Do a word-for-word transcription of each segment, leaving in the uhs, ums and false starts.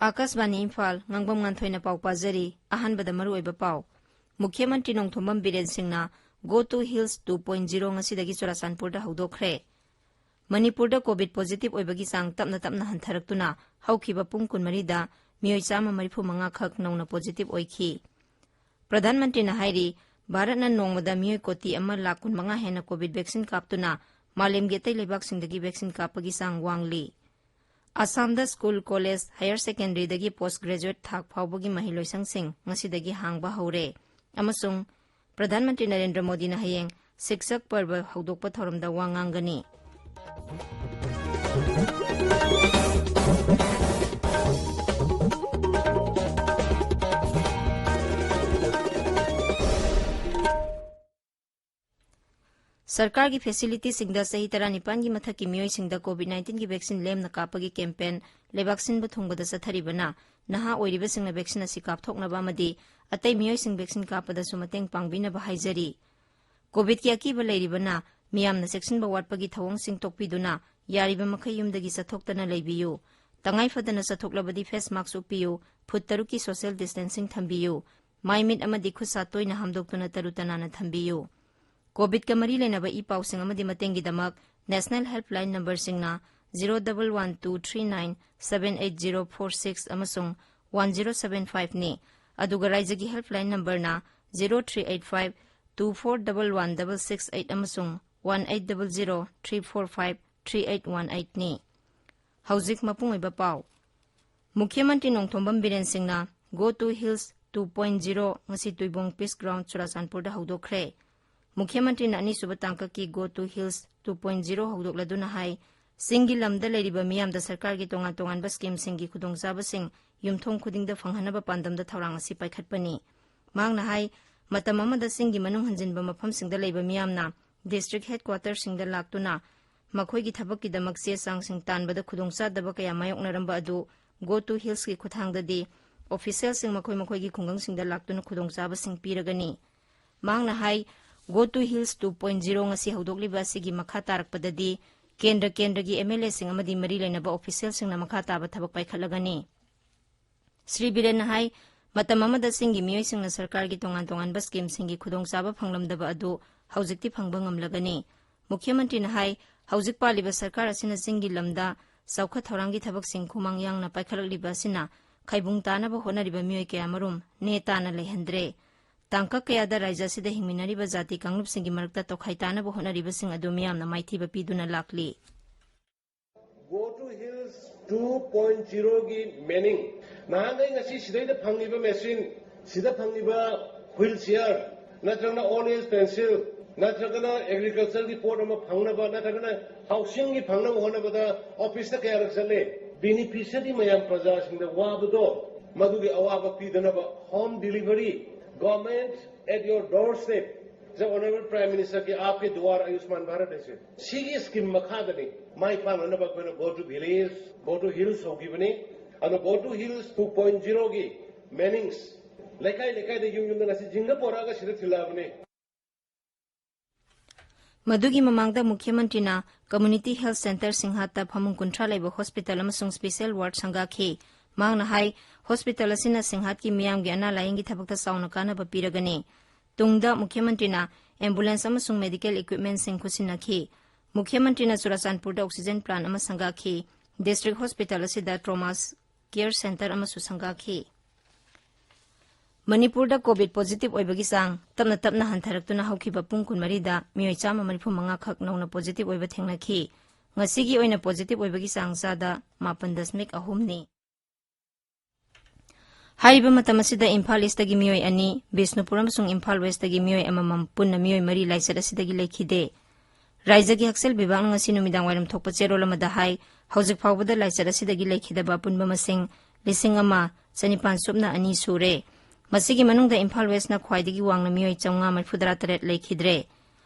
ꯑꯥꯀꯥꯁꯕꯥꯅꯤ ꯏꯝꯐꯥꯜ, ꯉꯥꯡꯕꯝ ꯉꯥꯟꯊꯣꯏꯅ ꯄꯥꯎ ꯄꯥꯖꯔꯤ꯫ ꯑꯍꯥꯟꯕꯗ ꯃꯔꯨꯑꯣꯏꯕ ꯄꯥꯎ꯫ ꯃꯨꯈ꯭ꯌ ꯃꯟꯇ꯭ꯔꯤ ꯅꯣꯡꯊꯣꯝꯕꯝ ꯕꯤꯔꯦꯟ ꯁꯤꯡꯅ Go to Hills two point zero ꯉꯁꯤꯗꯒꯤ ꯆꯨꯔꯥꯆꯥꯟꯄꯨꯔꯗ ꯍꯧꯗꯣꯛꯈ꯭ꯔꯦ꯫ ꯃꯅꯤꯄꯨꯔꯗ ꯀꯣꯚꯤꯗ ꯄꯣꯖꯤꯇꯤꯚ ꯑꯣꯏꯕꯒꯤ ꯆꯥꯡ ꯇꯞꯅ ꯇꯞꯅ ꯍꯟꯊꯔꯛꯇꯨꯅ ꯍꯧꯈꯤꯕ ꯄꯨꯡ ꯀꯨꯟꯃꯔꯤꯗ ꯃꯤꯑꯣꯏ ꯆꯥꯝꯃ ꯃꯔꯤꯐꯨ ꯃꯉꯥ ꯈꯛ ꯅꯧꯅ ꯄꯣꯖꯤꯇꯤꯚ ꯑꯣꯏꯈꯤ꯫ ꯄ꯭ꯔꯙꯥꯟ ꯃꯟꯇ꯭ꯔꯤꯅ ꯍꯥꯏꯔꯤ, ꯚꯥꯔꯠꯅ ꯅꯣꯡꯃꯗ ꯃꯤꯑꯣꯏ ꯀꯣꯇꯤ ꯑꯃ ꯂꯥꯈ ꯀꯨꯟꯃꯉꯥ ꯍꯦꯟꯅ ꯀꯣꯚꯤꯗ ꯚꯦꯛꯁꯤꯟ ꯀꯥꯞꯇꯨꯅ ꯃꯥꯂꯦꯝꯒꯤ ꯑꯇꯩ ꯂꯩꯕꯥꯛꯁꯤꯡꯗꯒꯤ ꯚꯦꯛꯁꯤꯟ ꯀꯥꯞꯄꯒꯤ ꯆꯥꯡ ꯋꯥꯡꯂꯤ꯫ ꯑꯁꯥꯝꯗ ꯁ꯭ꯀꯨꯜ, ꯀꯣꯂꯦꯖ, ꯍꯥꯌꯔ ꯁꯦꯀꯦꯟꯗꯔꯤꯗꯒꯤ ꯄꯣꯁ ꯒ꯭ꯔꯦꯖꯨꯑꯦꯠ ꯊꯥꯛ ꯐꯥꯎꯕꯒꯤ ꯃꯍꯩꯂꯣꯏꯁꯪꯁꯤꯡ ꯉꯁꯤꯗꯒꯤ ꯍꯥꯡꯕ ꯍꯧꯔꯦ ꯑꯃꯁꯨꯡ ꯄ꯭ꯔꯙꯥꯟ ꯃꯟꯇ꯭ꯔꯤ ꯅꯔꯦꯟꯗ꯭ꯔ ꯃꯣꯗꯤꯅ ꯍꯌꯦꯡ ꯁꯤꯛꯁꯛ ꯄꯔꯕ ꯍꯧꯗꯣꯛꯄ ꯊꯧꯔꯝꯗ ꯋꯥ ꯉꯥꯡꯒꯅꯤ꯫ ꯁꯔꯀꯥꯔꯒꯤ ꯐꯦꯁꯤꯂꯤꯇꯤꯁꯤꯡꯗ ꯆꯍꯤ ꯇꯔꯥꯅꯤꯄꯥꯟꯒꯤ ꯃꯊꯛꯀꯤ ꯃꯤꯑꯣꯏꯁꯤꯡꯗ ꯀꯣꯚꯤꯗ ꯅꯥꯏꯟꯇꯤꯟꯒꯤ ꯚꯦꯛꯁꯤꯟ ꯂꯦꯝꯅ ꯀꯥꯞꯄꯒꯤ ꯀꯦꯝꯄꯦꯟ ꯂꯩꯕꯥꯛ ꯁꯤꯟꯕ ꯊꯨꯡꯕꯗ ꯆꯠꯊꯔꯤꯕꯅ ꯅꯍꯥ ꯑꯣꯏꯔꯤꯕꯁꯤꯡꯅ ꯚꯦꯛꯁꯤꯟ ꯑꯁꯤ ꯀꯥꯞꯊꯣꯛꯅꯕ ꯑꯃꯗꯤ ꯑꯇꯩ ꯃꯤꯑꯣꯏꯁꯤꯡ ꯚꯦꯛꯁꯤꯟ ꯀꯥꯞꯄꯗꯁꯨ ꯃꯇꯦꯡ ꯄꯥꯡꯕꯤꯅꯕ ꯍꯥꯏꯖꯔꯤ꯫ ꯀꯣꯚꯤꯗꯀꯤ ꯑꯀꯤꯕ ꯂꯩꯔꯤꯕꯅ ꯃꯤꯌꯥꯝꯅ ꯆꯦꯛꯁꯤꯟꯕ ꯋꯥꯠꯄꯒꯤ ꯊꯧꯑꯣꯡꯁꯤꯡ ꯇꯣꯛꯄꯤꯗꯨꯅ ꯌꯥꯔꯤꯕ ꯃꯈꯩ ꯌꯨꯝꯗꯒꯤ ꯆꯠꯊꯣꯛꯇꯅ ꯂꯩꯕꯤꯌꯨ꯫ ꯇꯉꯥꯏ ꯐꯗꯅ ꯆꯠꯊꯣꯛꯂꯕꯗꯤ ꯐꯦꯁ ꯃꯥꯛꯁ ꯎꯞꯄꯤꯌꯨ, ꯐꯨꯠ ꯇꯔꯨꯛꯀꯤ ꯁꯣꯁꯤꯌꯦꯜ ꯗꯤꯁꯇꯦꯟꯁꯤꯡ ꯊꯝꯕꯤꯌꯨ, ꯃꯥꯏ ꯃꯤꯠ ꯑꯃꯗꯤ ꯈꯨꯠ ꯁꯥ ꯇꯣꯏꯅ ꯍꯥꯝꯗꯣꯛꯇꯨꯅ ꯇꯔꯨ ꯇꯅꯥꯟꯅ ꯊꯝꯕꯤꯌꯨ꯫ ꯀꯣꯚꯤꯗꯀ ꯃꯔꯤ ꯂꯩꯅꯕ ꯏ ꯄꯥꯎꯁꯤꯡ ꯑꯃꯗꯤ ꯃꯇꯦꯡꯒꯤꯗꯃꯛ ꯅꯦꯁꯅꯦꯜ ꯍꯦꯜꯞꯂꯥꯏꯟ ꯅꯝꯕꯔꯁꯤꯡꯅ zero double one two three nine seven eight zero four six ꯑꯃꯁꯨꯡ one zero seven five ꯅꯤ꯫ ꯑꯗꯨꯒ ꯔꯥꯏꯖ꯭ꯌꯒꯤ ꯍꯦꯜꯞꯂꯥꯏꯟ ꯅꯝꯕꯔꯅ zero three eight five two four double one double six eight ꯑꯃꯁꯨꯡ one eight double zero three four five three eight one eight ꯅꯤ꯫ ꯍꯧꯖꯤꯛ ꯃꯄꯨꯡ ꯑꯣꯏꯕ ꯄꯥꯎ꯫ ꯃꯨꯈ꯭ꯌ ꯃꯟꯇ꯭ꯔꯤ ꯅꯣꯡꯊꯣꯝꯕꯝ ꯕꯤꯔꯦꯟ ꯁꯤꯡꯅ Go to Hills two point zero ꯉꯁꯤ ꯇꯨꯏꯕꯣꯡ ꯄꯤꯁ ꯒ꯭ꯔꯥꯎꯟ ꯆꯨꯔꯥꯆꯥꯟꯄꯨꯔꯗ ꯍꯧꯗꯣꯛꯈ꯭ꯔꯦ꯫ ꯃꯨꯈ꯭ꯌ ꯃꯟꯇ꯭ꯔꯤꯅ ꯑꯅꯤꯁꯨꯕ ꯇꯥꯡꯀꯛꯀꯤ Go to Hills two point zero ꯍꯧꯗꯣꯛꯂꯗꯨꯅ ꯍꯥꯏ, ꯆꯤꯡꯒꯤ ꯂꯝꯗ ꯂꯩꯔꯤꯕ ꯃꯤꯌꯥꯝꯗ ꯁꯔꯀꯥꯔꯒꯤ ꯇꯣꯉꯥꯟ ꯇꯣꯉꯥꯟꯕ ꯁ꯭ꯀꯤꯝꯁꯤꯡꯒꯤ ꯈꯨꯗꯣꯡꯆꯥꯕꯁꯤꯡ ꯌꯨꯝꯊꯣꯡ ꯈꯨꯗꯤꯡꯗ ꯐꯪꯍꯟꯅꯕ ꯄꯥꯟꯗꯝꯗ ꯊꯧꯔꯥꯡ ꯑꯁꯤ ꯄꯥꯏꯈꯠꯄꯅꯤ꯫ ꯃꯍꯥꯛꯅ ꯍꯥꯏ, ꯃꯇꯝ ꯑꯃꯗ ꯆꯤꯡꯒꯤ ꯃꯅꯨꯡ ꯍꯟꯖꯤꯟꯕ ꯃꯐꯝꯁꯤꯡꯗ ꯂꯩꯕ ꯃꯤꯌꯥꯝꯅ ꯗꯤꯁꯇ꯭ꯔꯤꯛ ꯍꯦꯗꯀ꯭ꯋꯥꯇꯔꯁꯤꯡꯗ ꯂꯥꯛꯇꯨꯅ ꯃꯈꯣꯏꯒꯤ ꯊꯕꯛꯀꯤꯗꯃꯛ ꯆꯦ ꯆꯥꯡꯁꯤꯡ ꯇꯥꯟꯕꯗ ꯈꯨꯗꯣꯡꯆꯥꯗꯕ ꯀꯌꯥ ꯃꯥꯌꯣꯛꯅꯔꯝꯕ ꯑꯗꯨ Go to Hillsꯀꯤ ꯈꯨꯠꯊꯥꯡꯗꯗꯤ ꯑꯣꯐꯤꯁꯤꯌꯦꯜꯁꯤꯡ ꯃꯈꯣꯏ ꯃꯈꯣꯏꯒꯤ ꯈꯨꯡꯒꯪꯁꯤꯡꯗ ꯂꯥꯛꯇꯨꯅ ꯈꯨꯗꯣꯡꯆꯥꯕꯁꯤꯡ ꯄꯤꯔꯒꯅꯤ꯫ ꯃꯍꯥꯛꯅ ꯍꯥꯏ, Go to Hills two point zero ꯉꯁꯤ ꯍꯧꯗꯣꯛꯂꯤꯕ ꯑꯁꯤꯒꯤ ꯃꯈꯥ ꯇꯥꯔꯛꯄꯗꯗꯤ ꯀꯦꯟꯗ꯭ꯔ ꯀꯦꯟꯗ꯭ꯔꯒꯤ MLAꯁꯤꯡ ꯑꯃꯗꯤ ꯃꯔꯤ ꯂꯩꯅꯕ ꯑꯣꯐꯤꯁꯤꯌꯦꯜꯁꯤꯡꯅ ꯃꯈꯥ ꯇꯥꯕ ꯊꯕꯛ ꯄꯥꯏꯈꯠꯂꯒꯅꯤ꯫ ꯁ꯭ꯔꯤ ꯕꯤꯔꯦꯟꯅ ꯍꯥꯏ, ꯃꯇꯝ ꯑꯃꯗ ꯆꯤꯡꯒꯤ ꯃꯤꯑꯣꯏꯁꯤꯡꯅ ꯁꯔꯀꯥꯔꯒꯤ ꯇꯣꯉꯥꯟ ꯇꯣꯉꯥꯟꯕ ꯁ꯭ꯀꯤꯝꯁꯤꯡꯒꯤ ꯈꯨꯗꯣꯡꯆꯥꯕ ꯐꯪꯂꯝꯗꯕ ꯑꯗꯨ ꯍꯧꯖꯤꯛꯇꯤ ꯐꯪꯕ ꯉꯝꯂꯒꯅꯤ꯫ ꯃꯨꯈ꯭ꯌ ꯃꯟꯇ꯭ꯔꯤꯅ ꯍꯥꯏ, ꯍꯧꯖꯤꯛ ꯄꯥꯜꯂꯤꯕ ꯁꯔꯀꯥꯔ ꯑꯁꯤꯅ ꯆꯤꯡꯒꯤ ꯂꯝꯗ ꯆꯥꯎꯈꯠ ꯊꯧꯔꯥꯡꯒꯤ ꯊꯕꯛꯁꯤꯡ ꯈꯨꯃꯥꯡ ꯌꯥꯡꯅ ꯄꯥꯏꯈꯠꯂꯛꯂꯤꯕ ꯑꯁꯤꯅ ꯈꯥꯏꯕꯨꯡ ꯇꯥꯅꯕ ꯍꯣꯠꯅꯔꯤꯕ ꯃꯤꯑꯣꯏ ꯀꯌꯥꯃꯔꯨꯝ ꯅꯦ ꯇꯥꯅ ꯂꯩꯍꯟꯗ꯭ꯔꯦ꯫ ꯇꯥꯡꯀꯛ ꯀꯌꯥꯗ ꯔꯥꯏꯖ꯭ꯌ ꯑꯁꯤꯗ ꯍꯤꯡꯃꯤꯟꯅꯔꯤꯕ ꯖꯥꯇꯤ ꯀꯥꯡꯂꯨꯞꯁꯤꯡꯒꯤ ꯃꯔꯛꯇ ꯇꯣꯈꯥꯏ ꯇꯥꯅꯕ ꯍꯣꯠꯅꯔꯤꯕꯁꯤꯡ ꯑꯗꯨ ꯃꯤꯌꯥꯝꯅ ꯃꯥꯏꯊꯤꯕ ꯄꯤꯗꯨꯅ ꯂꯥꯛꯂꯤ꯫ Go to Hills two point zero ꯒꯤ meaning, ꯅꯍꯥꯟꯈꯩ ꯉꯁꯤ ꯁꯤꯗꯩꯗ ꯐꯪꯉꯤꯕ ꯃꯦꯆꯤꯟ, ꯁꯤꯗ ꯐꯪꯉꯤꯕ ꯋꯤꯜ ꯆꯤꯌꯔ, ꯅꯠꯇ꯭ꯔꯒꯅ ꯑꯣꯜ ꯑꯦꯖ ꯄꯦꯟꯁꯤꯜ, ꯅꯠꯇ꯭ꯔꯒꯅ ꯑꯦꯒ꯭ꯔꯤꯀꯜꯆꯔꯒꯤ ꯄꯣꯠ ꯑꯃ ꯐꯪꯅꯕ, ꯅꯠꯇ꯭ꯔꯒꯅ ꯍꯥꯎꯁꯤꯡꯒꯤ ꯐꯪꯅꯕ ꯍꯣꯠꯅꯕꯗ ꯑꯣꯐꯤꯁꯇ ꯀꯌꯥꯔꯛ ꯆꯠꯂꯦ? ꯕꯦꯅꯤꯐꯤꯁꯔꯤ ꯃꯌꯥꯝ, ꯄ꯭ꯔꯖꯥꯁꯤꯡꯗ ꯋꯥꯕꯗꯣ, ꯃꯗꯨꯒꯤ ꯑꯋꯥꯕ ꯄꯤꯗꯅꯕ home delivery, government at your doorstep, the Honorable Prime Minister ꯀꯤ ꯑꯥꯞꯀꯦ ꯗꯨꯋꯥꯔ ꯑꯌꯨꯁꯃꯥꯟ ꯚꯥꯔꯠ ꯍꯥꯏꯁꯦ, ꯁꯤꯒꯤ ꯁ꯭ꯀꯤꯝ ꯃꯈꯥꯗꯅꯤ ꯃꯥꯏ ꯄꯥꯛꯅꯅꯕ ꯑꯩꯈꯣꯏꯅ Go to Village, Go to Hills ꯍꯧꯈꯤꯕꯅꯤ꯫ ꯑꯗꯣ Go to Hills two point zero ꯒꯤ meanings, ꯂꯩꯀꯥꯏ ꯂꯩꯀꯥꯏꯗ, ꯌꯨꯝ ꯌꯨꯝꯗ ꯉꯁꯤ ꯖꯤꯡꯒ ꯄꯣꯔꯛꯑꯒ ꯁꯤꯗ ꯊꯤꯜꯂꯛꯑꯕꯅꯤ꯫ ꯃꯗꯨꯒꯤ ꯃꯃꯥꯡꯗ ꯃꯨꯈ꯭ꯌ ꯃꯟꯇ꯭ꯔꯤꯅ ꯀꯝꯃ꯭ꯌꯨꯅꯤꯇꯤ ꯍꯦꯜꯊ ꯁꯦꯟꯇꯔ ꯁꯤꯡꯍꯥꯠꯇ ꯐꯃꯨꯡ ꯀꯨꯟꯊ꯭ꯔꯥ ꯂꯩꯕ ꯍꯣꯁꯄꯤꯇꯥꯜ ꯑꯃꯁꯨꯡ ꯁ꯭ꯄꯦꯁꯦꯜ ꯋꯥꯔꯗ ꯁꯪꯒꯥꯈꯤ꯫ ꯃꯍꯥꯛꯅ ꯍꯥꯏ, ꯍꯣꯁꯄꯤꯇꯥꯜ ꯑꯁꯤꯅ ꯁꯤꯡꯍꯥꯠꯀꯤ ꯃꯤꯌꯥꯝꯒꯤ ꯑꯅꯥ ꯂꯥꯌꯦꯡꯒꯤ ꯊꯕꯛꯇ ꯆꯥꯎꯅ ꯀꯥꯟꯅꯕ ꯄꯤꯔꯒꯅꯤ꯫ ꯇꯨꯡꯗ ꯃꯨꯈ꯭ꯌ ꯃꯟꯇ꯭ꯔꯤꯅ ꯑꯦꯝꯕꯨꯂꯦꯟꯁ ꯑꯃꯁꯨꯡ ꯃꯦꯗꯤꯀꯦꯜ ꯏꯀ꯭ꯋꯤꯞꯃꯦꯟꯠꯁꯤꯡ ꯈꯨꯠꯁꯤꯟꯅꯈꯤ꯫ ꯃꯨꯈ꯭ꯌ ꯃꯟꯇ꯭ꯔꯤꯅ ꯆꯨꯔꯥꯆꯥꯟꯄꯨꯔꯗ ꯑꯣꯛꯁꯤꯖꯦꯟ ꯄ꯭ꯂꯥꯟꯠ ꯑꯃ ꯁꯪꯒꯥꯈꯤ꯫ ꯗꯤꯁꯇ꯭ꯔꯤꯛ ꯍꯣꯁꯄꯤꯇꯥꯜ ꯑꯁꯤꯗ ꯇ꯭ꯔꯣꯃꯥ ꯀꯦꯌꯔ ꯁꯦꯟꯇꯔ ꯑꯃꯁꯨ ꯁꯪꯒꯥꯈꯤ꯫ ꯃꯅꯤꯄꯨꯔꯗ ꯀꯣꯚꯤꯗ ꯄꯣꯖꯤꯇꯤꯚ ꯑꯣꯏꯕꯒꯤ ꯆꯥꯡ ꯇꯞꯅ ꯇꯞꯅ ꯍꯟꯊꯔꯛꯇꯨꯅ ꯍꯧꯈꯤꯕ ꯄꯨꯡ ꯀꯨꯟꯃꯔꯤꯗ ꯃꯤꯑꯣꯏ ꯆꯥꯝꯃ ꯃꯔꯤꯐꯨ ꯃꯉꯥ ꯈꯛ ꯅꯧꯅ ꯄꯣꯖꯤꯇꯤꯚ ꯑꯣꯏꯕ ꯊꯦꯡꯅꯈꯤ꯫ ꯉꯁꯤꯒꯤ ꯑꯣꯏꯅ ꯄꯣꯖꯤꯇꯤꯚ ꯑꯣꯏꯕꯒꯤ ꯆꯥꯡ ꯆꯥꯗ ꯃꯥꯄꯟ ꯗꯁꯃꯤꯛ ꯑꯍꯨꯝꯅꯤ꯫ ꯍꯥꯏꯔꯤꯕ ꯃꯇꯝ ꯑꯁꯤꯗ ꯏꯝꯐꯥꯜ ꯏꯁꯇꯒꯤ ꯃꯤꯑꯣꯏ ꯑꯅꯤ, ꯕꯤꯁꯅꯨꯄꯨꯔ ꯑꯃꯁꯨꯡ ꯏꯝꯐꯥꯜ ꯋꯦꯁꯇꯒꯤ ꯃꯤꯑꯣꯏ ꯑꯃꯃꯝ, ꯄꯨꯟꯅ ꯃꯤꯑꯣꯏ ꯃꯔꯤ ꯂꯥꯏꯆꯠ ꯑꯁꯤꯗꯒꯤ ꯂꯩꯈꯤꯗꯦ꯫ ꯔꯥꯏꯖ꯭ꯌꯒꯤ ꯍꯛꯁꯦꯜ ꯕꯤꯚꯥꯒꯅ ꯉꯁꯤ ꯅꯨꯃꯤꯗꯥꯡ ꯋꯥꯏꯔꯝ ꯊꯣꯛꯄ ꯆꯦꯔꯣꯜ ꯑꯃꯗ ꯍꯥꯏ, ꯍꯧꯖꯤꯛ ꯐꯥꯎꯕꯗ ꯂꯥꯏꯆꯠ ꯑꯁꯤꯗꯒꯤ ꯂꯩꯈꯤꯗꯕ ꯑꯄꯨꯟꯕ ꯃꯁꯤꯡ ꯂꯤꯁꯤꯡ ꯑꯃ ꯆꯅꯤꯄꯥꯟ ꯁꯨꯞꯅ ꯑꯅꯤ ꯁꯨꯔꯦ꯫ ꯃꯁꯤꯒꯤ ꯃꯅꯨꯡꯗ ꯏꯝꯐꯥꯜ ꯋꯦꯁꯅ ꯈ꯭ꯋꯥꯏꯗꯒꯤ ꯋꯥꯡꯅ ꯃꯤꯑꯣꯏ ꯆꯥꯝꯃꯉꯥ ꯃꯔꯤꯐꯨꯇꯔꯥ ꯇꯔꯦꯠ ꯂꯩꯈꯤꯗ꯭ꯔꯦ꯫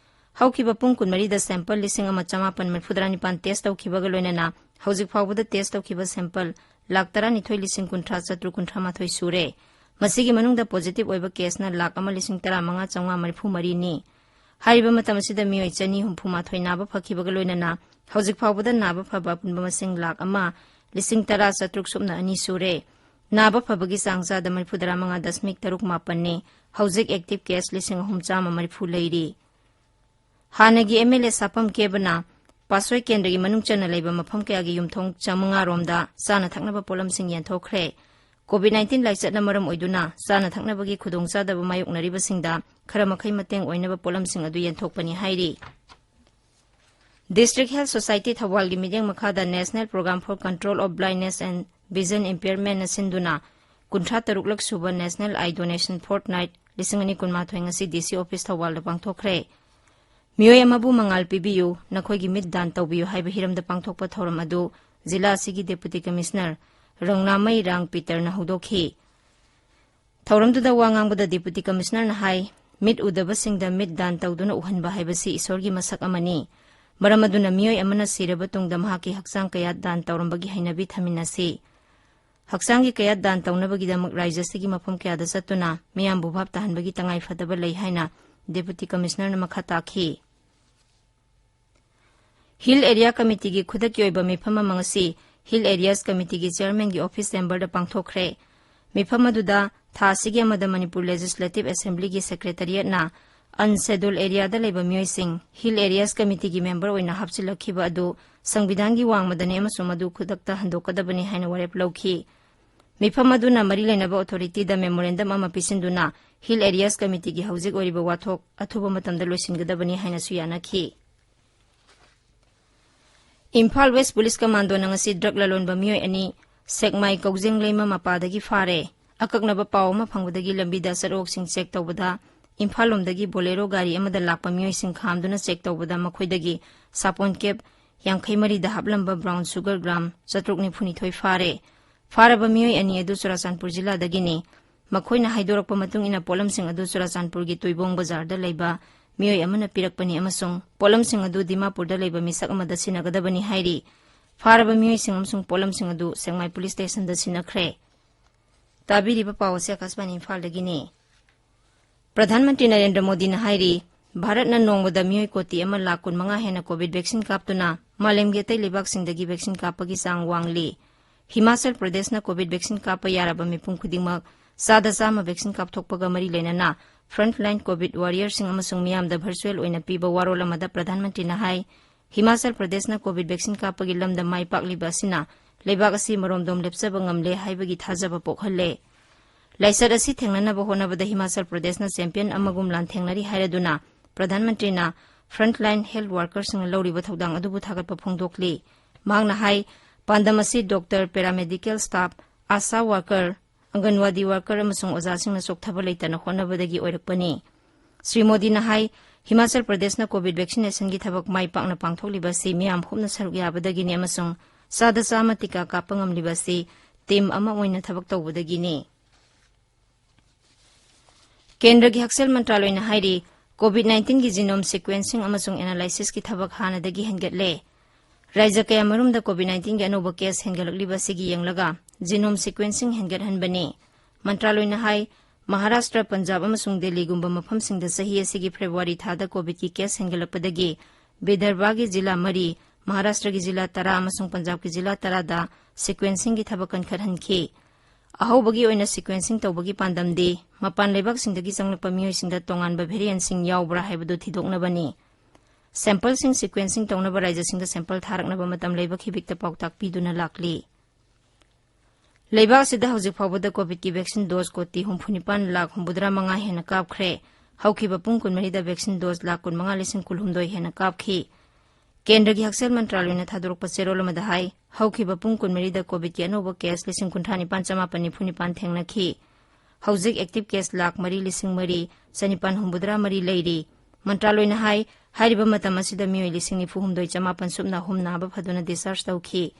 ꯍꯧꯈꯤꯕ ꯄꯨꯡ ꯀꯨꯟꯃꯔꯤꯗ ꯁꯦꯝꯄꯜ ꯂꯤꯁꯤꯡ ꯑꯃ ꯆꯃꯥꯄꯟ ꯃꯔꯤꯐꯨꯇꯔꯥ ꯅꯤꯄꯥꯟ ꯇꯦꯁ ꯇꯧꯈꯤꯕꯒ ꯂꯣꯏꯅꯅ ꯍꯧꯖꯤꯛ ꯐꯥꯎꯕꯗ ꯇꯦꯁ ꯇꯧꯈꯤꯕ ꯁꯦꯝꯄꯜ ꯂꯥꯈ ꯇꯔꯥꯅꯤꯊꯣꯏ ꯂꯤꯁꯤꯡ ꯀꯨꯟꯊ꯭ꯔꯥ ꯆꯥꯇ꯭ꯔꯨꯛ ꯀꯨꯟꯊ꯭ꯔꯥ ꯃꯥꯊꯣꯏ ꯁꯨꯔꯦ꯫ ꯃꯁꯤꯒꯤ ꯃꯅꯨꯡꯗ ꯄꯣꯖꯤꯇꯤꯚ ꯑꯣꯏꯕ ꯀꯦꯁꯅ ꯂꯥꯈ ꯑꯃ ꯂꯤꯁꯤꯡ ꯇꯔꯥ ꯃꯉꯥ ꯆꯥꯝꯃꯉꯥ ꯃꯔꯤꯐꯨ ꯃꯔꯤꯅꯤ꯫ ꯍꯥꯏꯔꯤꯕ ꯃꯇꯝ ꯑꯁꯤꯗ ꯃꯤꯑꯣꯏ ꯆꯅꯤ ꯍꯨꯝꯐꯨ ꯃꯥꯊꯣꯏ ꯅꯥꯕ ꯐꯈꯤꯕꯒ ꯂꯣꯏꯅꯅ ꯍꯧꯖꯤꯛ ꯐꯥꯎꯕꯗ ꯅꯥꯕ ꯐꯕ ꯑꯄꯨꯟꯕ ꯃꯁꯤꯡ ꯂꯥꯈ ꯑꯃ ꯂꯤꯁꯤꯡ ꯇꯔꯥ ꯆꯥꯇ꯭ꯔꯨꯛ ꯁꯨꯞꯅ ꯑꯅꯤ ꯁꯨꯔꯦ꯫ ꯅꯥꯕ ꯐꯕꯒꯤ ꯆꯥꯡ ꯆꯥꯗ ꯃꯔꯤꯐꯨ ꯇꯔꯥ ꯃꯉꯥ ꯗꯁꯃꯤꯛ ꯇꯔꯨꯛ ꯃꯥꯄꯟꯅꯤ꯫ ꯍꯧꯖꯤꯛ ꯑꯦꯛꯇꯤꯚ ꯀꯦꯁ ꯂꯤꯁꯤꯡ ꯑꯍꯨꯝ ꯆꯥꯝꯃ ꯃꯔꯤꯐꯨ ꯂꯩꯔꯤ꯫ ꯍꯥꯟꯅꯒꯤ ꯑꯦꯝ ꯑꯦꯜ ꯑꯦ ꯁꯥꯄꯝ ꯀꯦꯕꯅ ꯄꯥꯁꯣꯏ ꯀꯦꯟꯗ꯭ꯔꯒꯤ ꯃꯅꯨꯡ ꯆꯟꯅ ꯂꯩꯕ ꯃꯐꯝ ꯀꯌꯥꯒꯤ ꯌꯨꯝꯊꯣꯡ ꯆꯥꯃꯉꯥ ꯔꯣꯝꯗ ꯆꯥꯅ ꯊꯛꯅꯕ ꯄꯣꯠꯂꯝꯁꯤꯡ ꯌꯦꯟꯊꯣꯛꯈ꯭ꯔꯦ꯫ ꯀꯣꯚꯤꯗ ꯅꯥꯏꯟꯇꯤꯟ ꯂꯥꯏꯆꯠꯅ ꯃꯔꯝ ꯑꯣꯏꯗꯨꯅ ꯆꯥꯅ ꯊꯛꯅꯕꯒꯤ ꯈꯨꯗꯣꯡꯆꯥꯗꯕ ꯃꯥꯌꯣꯛꯅꯔꯤꯕꯁꯤꯡꯗ ꯈꯔ ꯃꯈꯩ ꯃꯇꯦꯡ ꯑꯣꯏꯅꯕ ꯄꯣꯠꯂꯝꯁꯤꯡ ꯑꯗꯨ ꯌꯦꯟꯊꯣꯛꯄꯅꯤ ꯍꯥꯏꯔꯤ꯫ District Health Society ꯊꯧꯕꯥꯜꯒꯤ ꯃꯤꯠꯌꯦꯡ ꯃꯈꯥꯗ National Program for Control of Blindness and Vision Impairmentꯅ ꯁꯤꯟꯗꯨꯅ ꯀꯨꯟꯊ꯭ꯔꯥ ꯇꯔꯨꯛꯂꯛ ꯁꯨꯕ National Eye Donation Fortnight ꯂꯤꯁꯤꯡ ꯑꯅꯤ ꯀꯨꯟꯃꯥꯊꯣꯏ ꯉꯁꯤ ꯗꯤ ꯁꯤ ꯑꯣꯐꯤꯁ ꯊꯧꯕꯥꯜꯗ ꯄꯥꯡꯊꯣꯛꯈ꯭ꯔꯦ꯫ ꯃꯤꯑꯣꯏ ꯑꯃꯕꯨ ꯃꯉꯥꯜ ꯄꯤꯕꯤꯌꯨ, ꯅꯈꯣꯏꯒꯤ ꯃꯤꯠ ꯗꯥꯟ ꯇꯧꯕꯤꯌꯨ ꯍꯥꯏꯕ ꯍꯤꯔꯝꯗ ꯄꯥꯡꯊꯣꯛꯄ ꯊꯧꯔꯝ ꯑꯗꯨ ꯖꯤꯂꯥ ꯑꯁꯤꯒꯤ Deputy Commissioner ꯔꯪꯅꯥꯃꯩꯔꯥꯡ ꯄꯤꯇꯔꯅ ꯍꯧꯗꯣꯛꯈꯤ꯫ ꯊꯧꯔꯝꯗꯨꯗ ꯋꯥ ꯉꯥꯡꯕꯗ Deputy Commissionerꯅ ꯍꯥꯏ, ꯃꯤꯠ ꯎꯗꯕꯁꯤꯡꯗ ꯃꯤꯠ ꯗꯥꯟ ꯇꯧꯗꯨꯅ ꯎꯍꯟꯕ ꯍꯥꯏꯕꯁꯤ ꯏꯁꯣꯔꯒꯤ ꯃꯁꯛ ꯑꯃꯅꯤ꯫ ꯃꯔꯝ ꯑꯗꯨꯅ ꯃꯤꯑꯣꯏ ꯑꯃꯅ ꯁꯤꯔꯕ ꯇꯨꯡꯗ ꯃꯍꯥꯛꯀꯤ ꯍꯛꯆꯥꯡ ꯀꯌꯥꯠ ꯗꯥꯟ ꯇꯧꯔꯝꯕꯒꯤ ꯍꯩꯅꯕꯤ ꯊꯝꯃꯤꯟꯅꯁꯤ꯫ ꯍꯛꯆꯥꯡꯒꯤ ꯀꯌꯥꯠ ꯗꯥꯟ ꯇꯧꯅꯕꯒꯤꯗꯃꯛ ꯔꯥꯏꯖ꯭ꯌ ꯑꯁꯤꯒꯤ ꯃꯐꯝ ꯀꯌꯥꯗ ꯆꯠꯇꯨꯅ ꯃꯤꯌꯥꯝꯕꯨ ꯚꯥꯞ ꯇꯥꯍꯟꯕꯒꯤ ꯇꯉꯥꯏ ꯐꯗꯕ ꯂꯩ ꯍꯥꯏꯅ Deputy Commissionerꯅ ꯃꯈꯥ ꯇꯥꯈꯤ꯫ Hill Area Committeeꯒꯤ ꯈꯨꯗꯛꯀꯤ ꯑꯣꯏꯕ ꯃꯤꯐꯝ ꯑꯃ ꯉꯁꯤ Hill Areas Committeeꯒꯤ Chairmanꯒꯤ office chamberꯗ ꯄꯥꯡꯊꯣꯛꯈ꯭ꯔꯦ꯫ ꯃꯤꯐꯝ ꯑꯗꯨꯗ ꯊꯥ ꯑꯁꯤꯒꯤ ꯑꯃꯗ ꯃꯅꯤꯄꯨꯔ Legislative Assemblyꯒꯤ Secretariatꯅ Unscheduled Areaꯗ ꯂꯩꯕ ꯃꯤꯑꯣꯏꯁꯤꯡ Hill Areas Committeeꯒꯤ member ꯑꯣꯏꯅ ꯍꯥꯞꯆꯤꯜꯂꯛꯈꯤꯕ ꯑꯗꯨ ꯁꯪꯕꯤꯙꯥꯟꯒꯤ ꯋꯥꯡꯃꯗꯅꯤ ꯑꯃꯁꯨꯡ ꯃꯗꯨ ꯈꯨꯗꯛꯇ ꯍꯟꯗꯣꯛꯀꯗꯕꯅꯤ ꯍꯥꯏꯅ ꯋꯥꯔꯦꯞ ꯂꯧꯈꯤ꯫ ꯃꯤꯐꯝ ꯑꯗꯨꯅ ꯃꯔꯤ ꯂꯩꯅꯕ authorityꯗ memorandum ꯑꯃ ꯄꯤꯁꯤꯟꯗꯨꯅ Hill Areas Committeeꯒꯤ ꯍꯧꯖꯤꯛ ꯑꯣꯏꯔꯤꯕ ꯋꯥꯊꯣꯛ ꯑꯊꯨꯕ ꯃꯇꯝꯗ ꯂꯣꯏꯁꯤꯟꯒꯗꯕꯅꯤ ꯍꯥꯏꯅꯁꯨ ꯌꯥꯅꯈꯤ꯫ ꯏꯝꯐꯥꯜ West Police Commandoꯅ ꯉꯁꯤ drug ꯂꯂꯣꯟꯕ ꯃꯤꯑꯣꯏ ꯑꯅꯤ ꯁꯦꯛꯃꯥꯏ ꯀꯧꯖꯦꯡ ꯂꯩꯃ ꯃꯄꯥꯗꯒꯤ ꯐꯥꯔꯦ꯫ ꯑꯀꯛꯅꯕ ꯄꯥꯎ ꯑꯃ ꯐꯪꯕꯗꯒꯤ ꯂꯝꯕꯤꯗ ꯆꯠꯊꯣꯛꯁꯤꯡ check ꯇꯧꯕꯗ ꯏꯝꯐꯥꯜ ꯂꯣꯝꯗꯒꯤ Bolero ꯒꯥꯔꯤ ꯑꯃꯗ ꯂꯥꯛꯄ ꯃꯤꯑꯣꯏꯁꯤꯡ ꯈꯥꯝꯗꯨꯅ check ꯇꯧꯕꯗ ꯃꯈꯣꯏꯗꯒꯤ ꯁꯥꯄꯣꯟ cap ꯌꯥꯡꯈꯩ ꯃꯔꯤꯗ ꯍꯥꯞꯂꯝꯕ brown sugar gram ꯆꯥꯇ꯭ꯔꯨꯛ ꯅꯤꯐꯨ ꯅꯤꯊꯣꯏ ꯐꯥꯔꯦ꯫ ꯐꯥꯔꯕ ꯃꯤꯑꯣꯏ ꯑꯅꯤ ꯑꯗꯨ ꯆꯨꯔꯥꯆꯥꯟꯄꯨꯔ ꯖꯤꯂꯥꯗꯒꯤꯅꯤ꯫ ꯃꯈꯣꯏꯅ ꯍꯥꯏꯗꯣꯔꯛꯄ ꯃꯇꯨꯡ ꯏꯟꯅ ꯄꯣꯠꯂꯝꯁꯤꯡ ꯑꯗꯨ ꯆꯨꯔꯥꯆꯥꯟꯄꯨꯔꯒꯤ ꯇꯨꯏꯕꯣꯡ ꯕꯖꯥꯔꯗ ꯂꯩꯕ ꯃꯤꯑꯣꯏ ꯑꯃꯅ ꯄꯤꯔꯛꯄꯅꯤ ꯑꯃꯁꯨꯡ ꯄꯣꯠꯂꯝꯁꯤꯡ ꯑꯗꯨ ꯗꯤꯃꯥꯄꯨꯔꯗ ꯂꯩꯕ ꯃꯤꯁꯛ ꯑꯃꯗ ꯁꯤꯟꯅꯒꯗꯕꯅꯤ ꯍꯥꯏꯔꯤ꯫ ꯐꯥꯔꯕ ꯃꯤꯑꯣꯏꯁꯤꯡ ꯑꯃꯁꯨꯡ ꯄꯣꯠꯂꯝꯁꯤꯡ ꯑꯗꯨ ꯁꯦꯛꯃꯥꯏ police stationꯗ ꯁꯤꯟꯅꯈ꯭ꯔꯦ꯫ ꯇꯥꯕꯤꯔꯤꯕ ꯄꯥꯎ ꯑꯁꯤ ꯑꯥꯀꯥꯁꯕꯥꯅꯤ ꯏꯝꯐꯥꯜꯗꯒꯤꯅꯤ꯫ ꯄ꯭ꯔꯙꯥꯟ ꯃꯟꯇ꯭ꯔꯤ ꯅꯔꯦꯟꯗ꯭ꯔ ꯃꯣꯗꯤꯅ ꯍꯥꯏꯔꯤ, ꯚꯥꯔꯠꯅ ꯅꯣꯡꯃꯗ ꯃꯤꯑꯣꯏ ꯀꯣꯇꯤ ꯑꯃ ꯂꯥꯈ ꯀꯨꯟꯃꯉꯥ ꯍꯦꯟꯅ COVID vaccine ꯀꯥꯞꯇꯨꯅ ꯃꯥꯂꯦꯝꯒꯤ ꯑꯇꯩ ꯂꯩꯕꯥꯛꯁꯤꯡꯗꯒꯤ vaccine ꯀꯥꯞꯄꯒꯤ ꯆꯥꯡ ꯋꯥꯡꯂꯤ꯫ ꯍꯤꯃꯥꯆꯜ ꯄ꯭ꯔꯗꯦꯁꯅ ꯀꯣꯚꯤꯗ ꯚꯦꯛꯁꯤꯟ ꯀꯥꯞꯄ ꯌꯥꯔꯕ ꯃꯤꯄꯨꯝ ꯈꯨꯗꯤꯡꯃꯛ ꯆꯥꯗ ꯆꯥꯝꯃ ꯚꯦꯛꯁꯤꯟ ꯀꯥꯞꯊꯣꯛꯄꯒ ꯃꯔꯤ ꯂꯩꯅꯅ ꯐ꯭ꯔꯟꯠꯂꯥꯏꯟ ꯀꯣꯚꯤꯗ ꯋꯥꯔꯤꯌꯔꯁꯤꯡ ꯑꯃꯁꯨꯡ ꯃꯤꯌꯥꯝꯗ ꯚꯔꯆꯨꯑꯦꯜ ꯑꯣꯏꯅ ꯄꯤꯕ ꯋꯥꯔꯣꯜ ꯑꯃꯗ ꯄ꯭ꯔꯙꯥꯟ ꯃꯟꯇ꯭ꯔꯤꯅ ꯍꯥꯏ, ꯍꯤꯃꯥꯆꯜ ꯄ꯭ꯔꯗꯦꯁꯅ ꯀꯣꯚꯤꯗ ꯚꯦꯛꯁꯤꯟ ꯀꯥꯞꯄꯒꯤ ꯂꯝꯗ ꯃꯥꯏ ꯄꯥꯛꯂꯤꯕ ꯑꯁꯤꯅ ꯂꯩꯕꯥꯛ ꯑꯁꯤ ꯃꯔꯣꯝꯗꯣꯝ ꯂꯦꯞꯆꯕ ꯉꯝꯂꯦ ꯍꯥꯏꯕꯒꯤ ꯊꯥꯖꯕ ꯄꯣꯛꯍꯜꯂꯦ꯫ ꯂꯥꯏꯆꯠ ꯑꯁꯤ ꯊꯦꯡꯅꯅꯕ ꯍꯣꯠꯅꯕꯗ ꯍꯤꯃꯥꯆꯜ ꯄ꯭ꯔꯗꯦꯁꯅ ꯆꯦꯝꯄꯤꯌꯟ ꯑꯃꯒꯨꯝ ꯂꯥꯟꯊꯦꯡꯅꯔꯤ ꯍꯥꯏꯔꯗꯨꯅ ꯄ꯭ꯔꯙꯥꯟ ꯃꯟꯇ꯭ꯔꯤꯅ ꯐ꯭ꯔꯟꯠꯂꯥꯏꯟ ꯍꯦꯜꯊ ꯋꯥꯔꯀꯔꯁꯤꯡꯅ ꯂꯧꯔꯤꯕ ꯊꯧꯗꯥꯡ ꯑꯗꯨꯕꯨ ꯊꯥꯒꯠꯄ ꯐꯣꯡꯗꯣꯛꯂꯤ꯫ ꯃꯍꯥꯛꯅ ꯍꯥꯏ, ꯄꯥꯟꯗꯝ ꯑꯁꯤ ꯗꯣꯛꯇꯔ, ꯄꯦꯔꯥꯃꯦꯗꯤꯀꯦꯜ ꯁ꯭ꯇꯥꯐ, ꯑꯥꯁꯥ ꯋꯥꯔꯀꯔ, ꯑꯪꯒꯟꯋꯥꯗꯤ ꯋꯥꯔꯀꯔ ꯑꯃꯁꯨꯡ ꯑꯣꯖꯥꯁꯤꯡꯅ ꯆꯣꯛꯊꯕ ꯂꯩꯇꯅ ꯍꯣꯠꯅꯕꯗꯒꯤ ꯑꯣꯏꯔꯛꯄꯅꯤ꯫ ꯁ꯭ꯔꯤ ꯃꯣꯗꯤꯅ ꯍꯥꯏ, ꯍꯤꯃꯥꯆꯜ ꯄ꯭ꯔꯗꯦꯁꯅ ꯀꯣꯚꯤꯗ ꯚꯦꯛꯁꯤꯅꯦꯁꯟꯒꯤ ꯊꯕꯛ ꯃꯥꯏ ꯄꯥꯛꯅ ꯄꯥꯡꯊꯣꯛꯂꯤꯕ ꯑꯁꯤ ꯃꯤꯌꯥꯝ ꯄꯨꯝꯅ ꯁꯔꯨꯛ ꯌꯥꯕꯗꯒꯤꯅꯤ ꯑꯃꯁꯨꯡ ꯆꯥꯗ ꯆꯥꯝꯃ ꯇꯤꯀꯥ ꯀꯥꯞꯄ ꯉꯝꯂꯤꯕ ꯑꯁꯤ ꯇꯤꯝ ꯑꯃ ꯑꯣꯏꯅ ꯊꯕꯛ ꯇꯧꯕꯗꯒꯤꯅꯤ꯫ ꯀꯦꯟꯗ꯭ꯔꯒꯤ ꯍꯛꯁꯦꯜ ꯃꯟꯇ꯭ꯔꯥꯂꯣꯏꯅ ꯍꯥꯏꯔꯤ, ꯀꯣꯚꯤꯗ ꯅꯥꯏꯟꯇꯤꯟꯒꯤ ꯖꯤꯅꯣꯝ ꯁꯤꯀ꯭ꯋꯦꯟꯁꯤꯡ ꯑꯃꯁꯨꯡ ꯑꯦꯅꯥꯂꯥꯏꯁꯤꯁꯀꯤ ꯊꯕꯛ ꯍꯥꯟꯅꯗꯒꯤ ꯍꯦꯟꯒꯠꯂꯦ꯫ ꯔꯥꯖ꯭ꯌ ꯀꯌꯥꯃꯔꯨꯝꯗ ꯀꯣꯚꯤꯗ ꯅꯥꯏꯟꯇꯤꯟꯒꯤ ꯑꯅꯧꯕ ꯀꯦꯁ ꯍꯦꯟꯒꯠꯂꯛꯂꯤꯕ ꯑꯁꯤꯒꯤ ꯌꯦꯡꯂꯒ ꯖꯤꯅꯣꯝ ꯁꯤꯀ꯭ꯋꯦꯟꯁꯤꯡ ꯍꯦꯟꯒꯠꯍꯟꯕꯅꯤ꯫ ꯃꯟꯇ꯭ꯔꯥꯂꯣꯏꯅ ꯍꯥꯏ, ꯃꯍꯥꯔꯥꯁꯇ꯭ꯔ, ꯄꯟꯖꯥꯕ ꯑꯃꯁꯨꯡ ꯗꯦꯜꯂꯤꯒꯨꯝꯕ ꯃꯐꯝꯁꯤꯡꯗ ꯆꯍꯤ ꯑꯁꯤꯒꯤ ꯐꯦꯕ꯭ꯔꯨꯋꯥꯔꯤ ꯊꯥꯗ ꯀꯣꯚꯤꯗꯀꯤ ꯀꯦꯁ ꯍꯦꯟꯒꯠꯂꯛꯄꯗꯒꯤ ꯕꯤꯗꯔꯚꯥꯒꯤ ꯖꯤꯂꯥ ꯃꯔꯤ, ꯃꯍꯥꯔꯥꯁꯇ꯭ꯔꯒꯤ ꯖꯤꯂꯥ ꯇꯔꯥ ꯑꯃꯁꯨꯡ ꯄꯟꯖꯥꯕꯀꯤ ꯖꯤꯂꯥ ꯇꯔꯥꯗ ꯁꯤꯀ꯭ꯋꯦꯟꯁꯤꯡꯒꯤ ꯊꯕꯛ ꯀꯟꯈꯠꯍꯟꯈꯤ꯫ ꯑꯍꯧꯕꯒꯤ ꯑꯣꯏꯅ ꯁꯤꯀ꯭ꯋꯦꯟꯁꯤꯡ ꯇꯧꯕꯒꯤ ꯄꯥꯟꯗꯝꯗꯤ ꯃꯄꯥꯟ ꯂꯩꯕꯥꯛꯁꯤꯡꯗꯒꯤ ꯆꯪꯂꯛꯄ ꯃꯤꯑꯣꯏꯁꯤꯡꯗ ꯇꯣꯉꯥꯟꯕ ꯚꯦꯔꯤꯌꯦꯟꯁꯤꯡ ꯌꯥꯎꯕ꯭ꯔꯥ ꯍꯥꯏꯕꯗꯨ ꯊꯤꯗꯣꯛꯅꯕꯅꯤ꯫ ꯁꯦꯝꯄꯜꯁꯤꯡ ꯁꯤꯀ꯭ꯋꯦꯟꯁꯤꯡ ꯇꯧꯅꯕ ꯔꯥꯖ꯭ꯌꯁꯤꯡꯗ ꯁꯦꯝꯄꯜ ꯊꯥꯔꯛꯅꯕ ꯃꯇꯝ ꯂꯩꯕ ꯈꯤꯕꯤꯛꯇ ꯄꯥꯎꯇꯥꯛ ꯄꯤꯗꯨꯅ ꯂꯥꯛꯂꯤ꯫ ꯂꯩꯕꯥꯛ ꯑꯁꯤꯗ ꯍꯧꯖꯤꯛ ꯐꯥꯎꯕꯗ ꯀꯣꯚꯤꯗꯀꯤ ꯚꯦꯛꯁꯤꯟ ꯗꯣꯁ ꯀꯣꯇꯤ ꯍꯨꯝꯐꯨ ꯅꯤꯄꯥꯟ ꯂꯥꯈ ꯍꯨꯝꯐꯨꯇꯔꯥ ꯃꯉꯥ ꯍꯦꯟꯅ ꯀꯥꯞꯈ꯭ꯔꯦ꯫ ꯍꯧꯈꯤꯕ ꯄꯨꯡ ꯀꯨꯟꯃꯔꯤꯗ ꯚꯦꯛꯁꯤꯟ ꯗꯣꯁ ꯂꯥꯈ ꯀꯨꯟꯃꯉꯥ ꯂꯤꯁꯤꯡ ꯀꯨꯟꯍꯨꯝꯗꯣꯏ ꯍꯦꯟꯅ ꯀꯥꯞꯈꯤ꯫ ꯀꯦꯟꯗ꯭ꯔꯒꯤ ꯍꯛꯁꯦꯜ ꯃꯟꯇ꯭ꯔꯥꯂꯣꯏꯅ ꯊꯥꯗꯣꯔꯛꯄ ꯆꯦꯔꯣꯜ ꯑꯃꯗ ꯍꯥꯏ, ꯍꯧꯈꯤꯕ ꯄꯨꯡ ꯀꯨꯟꯃꯔꯤꯗ ꯀꯣꯚꯤꯗꯀꯤ ꯑꯅꯧꯕ ꯀꯦꯁ ꯂꯤꯁꯤꯡ ꯀꯨꯟꯊ꯭ꯔꯥ ꯅꯤꯄꯥꯟ ꯆꯃꯥꯄꯟ ꯅꯤꯐꯨ ꯅꯤꯄꯥꯟ ꯊꯦꯡꯅꯈꯤ꯫ ꯍꯧꯖꯤꯛ ꯑꯦꯛꯇꯤꯚ ꯀꯦꯁ ꯂꯥꯈ ꯃꯔꯤ ꯂꯤꯁꯤꯡ ꯃꯔꯤ ꯆꯅꯤꯄꯥꯟ ꯍꯨꯝꯐꯨꯇꯔꯥ ꯃꯔꯤ ꯂꯩꯔꯤ꯫ ꯃꯟꯇ꯭ꯔꯥꯂꯣꯏꯅ ꯍꯥꯏ, ꯍꯥꯏꯔꯤꯕ ꯃꯇꯝ ꯑꯁꯤꯗ ꯃꯤꯑꯣꯏ ꯂꯤꯁꯤꯡ ꯅꯤꯐꯨ ꯍꯨꯝꯗꯣꯏ ꯆꯃꯥꯄꯟ ꯁꯨꯞꯅ ꯑꯍꯨꯝ ꯅꯥꯕ ꯐꯗꯨꯅ ꯗꯤꯁꯆꯥꯔꯖ ꯇꯧꯈꯤ꯫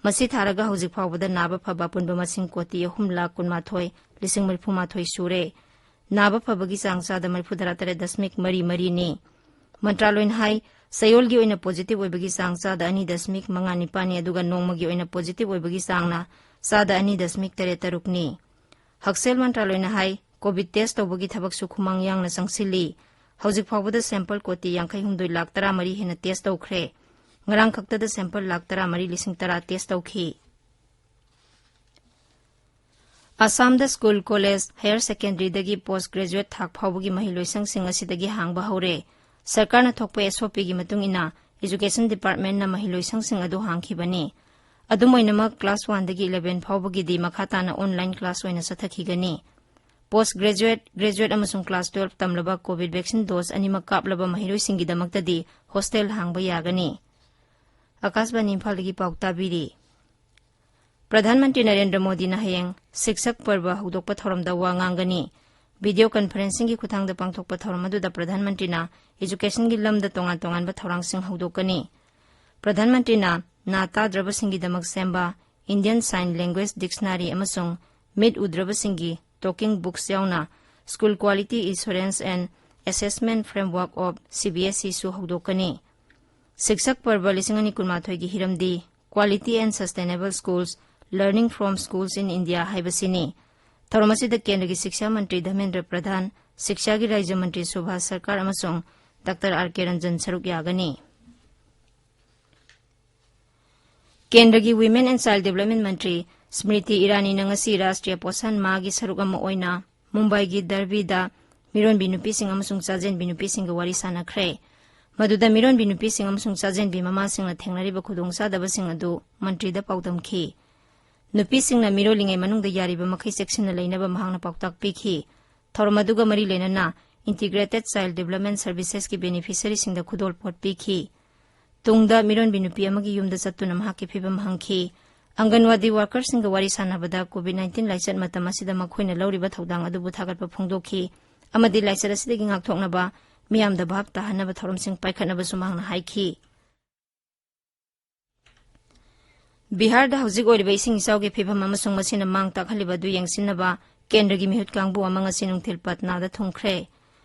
ꯃꯁꯤ ꯊꯥꯔꯒ ꯍꯧꯖꯤꯛ ꯐꯥꯎꯕꯗ ꯅꯥꯕ ꯐꯕ ꯑꯄꯨꯟꯕ ꯃꯁꯤꯡ ꯀꯣꯇꯤ ꯑꯍꯨꯝ ꯂꯥꯈ ꯀꯨꯟꯃꯥꯊꯣꯏ ꯂꯤꯁꯤꯡ ꯃꯔꯤꯐꯨ ꯃꯥꯊꯣꯏ ꯁꯨꯔꯦ꯫ ꯅꯥꯕ ꯐꯕꯒꯤ ꯆꯥꯡ ꯆꯥꯗ ꯃꯔꯤꯐꯨ ꯇꯔꯥ ꯇꯔꯦꯠ ꯗꯁꯃꯤꯛ ꯃꯔꯤ ꯃꯔꯤꯅꯤ꯫ ꯃꯟꯇ꯭ꯔꯥꯂꯣꯏꯅ ꯍꯥꯏ, ꯆꯌꯣꯜꯒꯤ ꯑꯣꯏꯅ ꯄꯣꯖꯤꯇꯤꯚ ꯑꯣꯏꯕꯒꯤ ꯆꯥꯡ ꯆꯥꯗ ꯑꯅꯤ ꯗꯁꯃꯤꯛ ꯃꯉꯥ ꯅꯤꯄꯥꯟꯅꯤ, ꯑꯗꯨꯒ ꯅꯣꯡꯃꯒꯤ ꯑꯣꯏꯅ ꯄꯣꯖꯤꯇꯤꯚ ꯑꯣꯏꯕꯒꯤ ꯆꯥꯡꯅ ꯆꯥꯗ ꯑꯅꯤ ꯗꯁꯃꯤꯛ ꯇꯔꯦꯠ ꯇꯔꯨꯛꯅꯤ꯫ ꯍꯛꯁꯦꯜ ꯃꯟꯇ꯭ꯔꯥꯂꯣꯏꯅ ꯍꯥꯏ, ꯀꯣꯚꯤꯗ ꯇꯦꯁ ꯇꯧꯕꯒꯤ ꯊꯕꯛꯁꯨ ꯈꯨꯃꯥꯡ ꯌꯥꯡꯅ ꯆꯪꯁꯤꯜꯂꯤ꯫ ꯍꯧꯖꯤꯛ ꯐꯥꯎꯕꯗ ꯁꯦꯝꯄꯜ ꯀꯣꯇꯤ ꯌꯥꯡꯈꯩ ꯍꯨꯝꯗꯣꯏ ꯂꯥꯈ ꯇꯔꯥ ꯃꯔꯤ ꯍꯦꯟꯅ ꯇꯦꯁ ꯇꯧꯈ꯭ꯔꯦ꯫ ꯉꯔꯥꯡ ꯈꯛꯇꯗ ꯁꯦꯝꯄꯜ ꯂꯥꯈ ꯇꯔꯥ ꯃꯔꯤ ꯂꯤꯁꯤꯡ ꯇꯔꯥ ꯇꯦꯁ ꯇꯧꯈꯤ꯫ ꯑꯁꯥꯝꯗ ꯁ꯭ꯀꯨꯜ, ꯀꯣꯂꯦꯖ, ꯍꯥꯌꯔ ꯁꯦꯀꯦꯟꯗꯔꯤꯗꯒꯤ ꯄꯣꯁ ꯒ꯭ꯔꯦꯖꯨꯑꯦꯠ ꯊꯥꯛ ꯐꯥꯎꯕꯒꯤ ꯃꯍꯩꯂꯣꯏꯁꯪꯁꯤꯡ ꯑꯁꯤꯗꯒꯤ ꯍꯥꯡꯕ ꯍꯧꯔꯦ꯫ ꯁꯔꯀꯥꯔꯅ ꯊꯣꯛꯄ ꯑꯦꯁ ꯑꯣ ꯄꯤꯒꯤ ꯃꯇꯨꯡ ꯏꯟꯅ, ꯏꯖꯨꯀꯦꯁꯟ ꯗꯤꯄꯥꯔꯠꯃꯦꯟꯠꯅ ꯃꯍꯩꯂꯣꯏꯁꯪꯁꯤꯡ ꯑꯗꯨ ꯍꯥꯡꯈꯤꯕꯅꯤ꯫ ꯑꯗꯨꯝ ꯑꯣꯏꯅꯃꯛ, ꯀ꯭ꯂꯥꯁ ꯋꯥꯟꯗꯒꯤ ꯏꯂꯦꯚꯦꯟ ꯐꯥꯎꯕꯒꯤꯗꯤ ꯃꯈꯥ ꯇꯥꯅ ꯑꯣꯟꯂꯥꯏꯟ ꯀ꯭ꯂꯥꯁ ꯑꯣꯏꯅ ꯆꯠꯊꯈꯤꯒꯅꯤ꯫ ꯄꯣꯁ ꯒ꯭ꯔꯦꯖꯨꯑꯦꯠ, ꯒ꯭ꯔꯦꯖꯨꯑꯦꯠ ꯑꯃꯁꯨꯡ ꯀ꯭ꯂꯥꯁ ꯇꯨꯌꯦꯜꯐ ꯇꯝꯂꯕ ꯀꯣꯚꯤꯗ ꯚꯦꯛꯁꯤꯟ ꯗꯣꯁ ꯑꯅꯤꯃꯛ ꯀꯥꯞꯂꯕ ꯃꯍꯩꯔꯣꯏꯁꯤꯡꯒꯤꯗꯃꯛꯇꯗꯤ ꯍꯣꯁꯇꯦꯜ ꯍꯥꯡꯕ ꯌꯥꯒꯅꯤ꯫ ꯑꯀꯥꯁꯕꯥꯅꯤ ꯏꯝꯐꯥꯜꯗꯒꯤ ꯄꯥꯎ ꯇꯥꯕꯤꯔꯤ꯫ ꯄ꯭ꯔꯙꯥꯟ ꯃꯟꯇ꯭ꯔꯤ ꯅꯔꯦꯟꯗ꯭ꯔ ꯃꯣꯗꯤꯅ ꯍꯌꯦꯡ ꯁꯤꯛꯁꯛ ꯄꯔꯕ ꯍꯧꯗꯣꯛꯄ ꯊꯧꯔꯝꯗ ꯋꯥ ꯉꯥꯡꯒꯅꯤ꯫ ꯚꯤꯗꯤꯑꯣ ꯀꯟꯐꯔꯦꯟꯁꯤꯡꯒꯤ ꯈꯨꯠꯊꯥꯡꯗ ꯄꯥꯡꯊꯣꯛꯄ ꯊꯧꯔꯝ ꯑꯗꯨꯗ ꯄ꯭ꯔꯙꯥꯟ ꯃꯟꯇ꯭ꯔꯤꯅ ꯏꯖꯨꯀꯦꯁꯟꯒꯤ ꯂꯝꯗ ꯇꯣꯉꯥꯟ ꯇꯣꯉꯥꯟꯕ ꯊꯧꯔꯥꯡꯁꯤꯡ ꯍꯧꯗꯣꯛꯀꯅꯤ꯫ ꯄ꯭ꯔꯙꯥꯟ ꯃꯟꯇ꯭ꯔꯤꯅ ꯅꯥ ꯇꯥꯗ꯭ꯔꯕꯁꯤꯡꯒꯤꯗꯃꯛ ꯁꯦꯝꯕ Indian Sign Language Dictionary ꯑꯃꯁꯨꯡ ꯃꯤꯠ ꯎꯗ꯭ꯔꯕꯁꯤꯡꯒꯤ talking books ꯌꯥꯎꯅ School Quality Assurance and Assessment Framework of C B S E ꯁꯨ ꯍꯧꯗꯣꯛꯀꯅꯤ꯫ ꯁꯤꯛꯁꯛ ꯄꯔꯕ ꯂꯤꯁꯤꯡ ꯑꯅꯤ ꯀꯨꯟꯃꯥꯊꯣꯏꯒꯤ ꯍꯤꯔꯝꯗꯤ Quality and Sustainable Schools, Learning from Schools in India ꯍꯥꯏꯕꯁꯤꯅꯤ꯫ ꯊꯧꯔꯝ ꯑꯁꯤꯗ ꯀꯦꯟꯗ꯭ꯔꯒꯤ ꯁꯤꯛꯁꯥ ꯃꯟꯇ꯭ꯔꯤ ꯙꯔꯃꯦꯟꯗ꯭ꯔ ꯄ꯭ꯔꯙꯥꯟ, ꯁꯤꯛꯁꯥꯒꯤ ꯔꯥꯖ꯭ꯌ ꯃꯟꯇ꯭ꯔꯤ ꯁꯣꯚꯥ ꯁꯔꯀꯥꯔ ꯑꯃꯁꯨꯡ ꯗꯥꯛꯇꯔ ꯑꯥꯔ ꯀꯦ ꯔꯟꯖꯟ ꯁꯔꯨꯛ ꯌꯥꯒꯅꯤ꯫ ꯀꯦꯟꯗ꯭ꯔꯒꯤ Women and Child Development ꯃꯟꯇ꯭ꯔꯤ ꯁ꯭ꯃ꯭ꯔꯤꯇꯤ ꯏꯔꯥꯅꯤꯅ ꯉꯁꯤ ꯔꯥꯁꯇ꯭ꯔꯤꯌ ꯄꯣꯁꯥꯟ ꯃꯥꯍꯒꯤ ꯁꯔꯨꯛ ꯑꯃ ꯑꯣꯏꯅ ꯃꯨꯝꯕꯥꯏꯒꯤ ꯗꯔꯕꯤꯗ ꯃꯤꯔꯣꯟꯕꯤ ꯅꯨꯄꯤꯁꯤꯡ ꯑꯃꯁꯨꯡ ꯆꯥꯖꯦꯟꯕꯤ ꯅꯨꯄꯤꯁꯤꯡꯒ ꯋꯥꯔꯤ ꯁꯥꯅꯈ꯭ꯔꯦ꯫ ꯃꯗꯨꯗ ꯃꯤꯔꯣꯟꯕꯤ ꯅꯨꯄꯤꯁꯤꯡ ꯑꯃꯁꯨꯡ ꯆꯥꯖꯦꯟꯕꯤ ꯃꯃꯥꯁꯤꯡꯅ ꯊꯦꯡꯅꯔꯤꯕ ꯈꯨꯗꯣꯡꯆꯥꯗꯕꯁꯤꯡ ꯑꯗꯨ ꯃꯟꯇ꯭ꯔꯤꯗ ꯄꯥꯎꯗꯝꯈꯤ꯫ ꯅꯨꯄꯤꯁꯤꯡꯅ ꯃꯤꯔꯣꯜꯂꯤꯉꯩ ꯃꯅꯨꯡꯗ ꯌꯥꯔꯤꯕ ꯃꯈꯩ ꯆꯦꯛꯁꯤꯟꯅ ꯂꯩꯅꯕ ꯃꯍꯥꯛꯅ ꯄꯥꯎꯇꯥꯛ ꯄꯤꯈꯤ꯫ ꯊꯧꯔꯝ ꯑꯗꯨꯒ ꯃꯔꯤ ꯂꯩꯅꯅ Integrated Child Development Services ꯀꯤ beneficiary ꯁꯤꯡꯗ ꯈꯨꯗꯣꯜꯄꯣꯠ ꯄꯤꯈꯤ꯫ ꯇꯨꯡꯗ ꯃꯤꯔꯣꯟꯕꯤ ꯅꯨꯄꯤ ꯑꯃꯒꯤ ꯌꯨꯝꯗ ꯆꯠꯇꯨꯅ ꯃꯍꯥꯛꯀꯤ ꯐꯤꯚꯝ ꯍꯪꯈꯤ꯫ ꯑꯪꯒꯟꯋꯥꯗꯤ ꯋꯥꯔꯀꯔꯁꯤꯡꯒ ꯋꯥꯔꯤ ꯁꯥꯅꯕꯗ COVID nineteen ꯂꯥꯏꯆꯠ ꯃꯇꯝ ꯑꯁꯤꯗ ꯃꯈꯣꯏꯅ ꯂꯧꯔꯤꯕ ꯊꯧꯗꯥꯡ ꯑꯗꯨꯕꯨ ꯊꯥꯒꯠꯄ ꯐꯣꯡꯗꯣꯛꯈꯤ ꯑꯃꯗꯤ ꯂꯥꯏꯆꯠ ꯑꯁꯤꯗꯒꯤ ꯉꯥꯛꯊꯣꯛꯅꯕ ꯃꯤꯌꯥꯝꯗ ꯚꯥꯞ ꯇꯥꯍꯟꯅꯕ ꯊꯧꯔꯝꯁꯤꯡ ꯄꯥꯏꯈꯠꯅꯕꯁꯨ ꯃꯍꯥꯛꯅ ꯍꯥꯏꯈꯤ꯫ ꯕꯤꯍꯥꯔꯗ ꯍꯧꯖꯤꯛ ꯑꯣꯏꯔꯤꯕ ꯏꯁꯤꯡ ꯏꯆꯥꯎꯒꯤ ꯐꯤꯚꯝ ꯑꯃꯁꯨꯡ ꯃꯁꯤꯅ ꯃꯥꯡ ꯇꯥꯛꯍꯜꯂꯤꯕ ꯑꯗꯨ ꯌꯦꯡꯁꯤꯟꯅꯕ ꯀꯦꯟꯗ꯭ꯔꯒꯤ ꯃꯤꯍꯨꯠ ꯀꯥꯡꯕꯨ ꯑꯃ ꯉꯁꯤ ꯅꯨꯡꯊꯤꯜ ꯄꯠꯅꯥꯗ ꯊꯨꯡꯈ꯭ꯔꯦ꯫